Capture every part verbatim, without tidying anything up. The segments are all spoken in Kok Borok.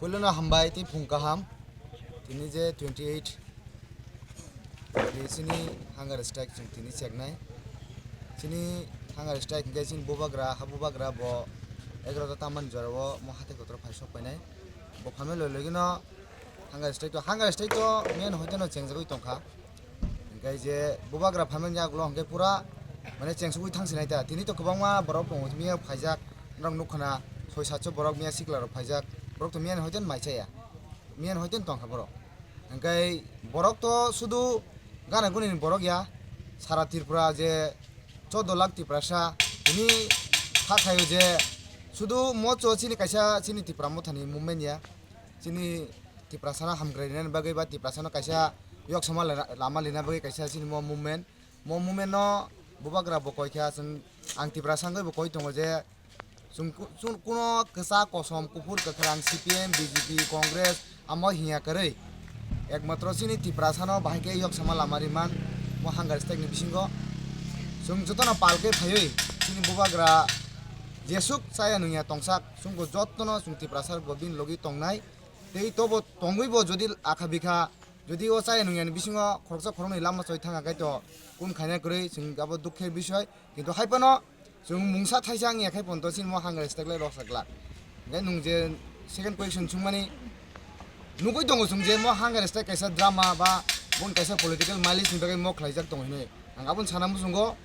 Puilono hambai tei phung kaham. Tini je twenty eight, tini chini hunger strike chwng tini cheknai. Chini hunger strike hwnkhe chini bubagra, ha bubagra bo egaroh ta tamani jorao mo hathai kotor phai sok painai. Bo phaimani logi logino hunger strike to, hunger strike to main hoiteno chengjagwi tongkha. Hingke je bubagra phaimani yagulo hingke pura mane chengsugwi thangsinai ta. Tini to kwbangma borok tongo, miya phaijak, norok nukha na, soi satso borok miya sikla rok phaijak, borok to miya ni hoiten mai chaya, miya ni hoiten tongkha borok. Hingke borok to sudu gana guni ni borok ya, sara Tripura je chordo lakh Tiprasa, tini kha khaio je sudu mocho chini kaisa chini Tipra mothani movement ya. Chini Tiprasano hamkrainani bagwi ba Tiprasano kaisa yoksama lana-, lama lina bagwi kaisa chini mo movement. Mo movement no bubagra bo koi kha chwng, ang Tiprasa wngwi bo koi tongo je chwng ku-, chwng kuno kwchak kosom kuphur kwkhrang C P M, B J P, Congress amo hinya kwrwi. Ekmatro chini Tiprasano bahai khe yoksama lama riman mo hunger strike ni bisingo. Chwng jotono pal khe phaiwi chini bubagra jesuk chaya nungya tongsak chwngbo jotono chwng Tiprasa bo bini logi tongnai. Tei tobo tongwi bo jodi akha bikha, jodi o chaya nungya ni bisingo khoroksa khoroknwi lama choi thangkha khe to kun khaina kwrwi chwng abo dukhe bisoi. Kintu hai phano chwng mungsa thaisa wngya khai phano to chini mo hunger strike lai rwksa glak. Hingkhe nwng je second question swngmani nugwi tongo chwng je mo hunger strike kaisa drama ba boni kaisa political mileage ni bagwi mo khlaijak tongo hinwi. Ang aboni sana muchungo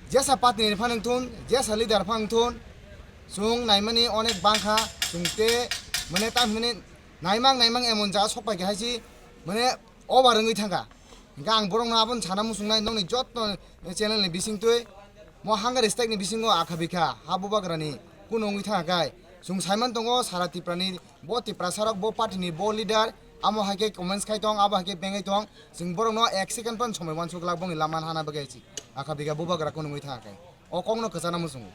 jesa party ni phano wngthun, jesa leader phano wngthun, chwng naimani onek bangkha, chwng te mane ta hinmani naimang naimang emon jaga sok pai khe hai si mane over wngwi thangkha. Hingkhe ang borokno aboni sana muchungnai nokni joto channel ni bisingtwi mo hunger strike ni bisingo akha bikha ha bubagrani kuno wngwi thangkha kai. Chwng saiman tongo sara Tiprani bo Tiprasarok bo party ni bo leader amo hai khe comments khai tong abo hai khe bengwi tong chwng borokno ek second phano somoi uansuk glak bongni lama hana bagwi si akha bikha bubagra kuno wngwi thangkha kai. O kokno kwchana muchungo.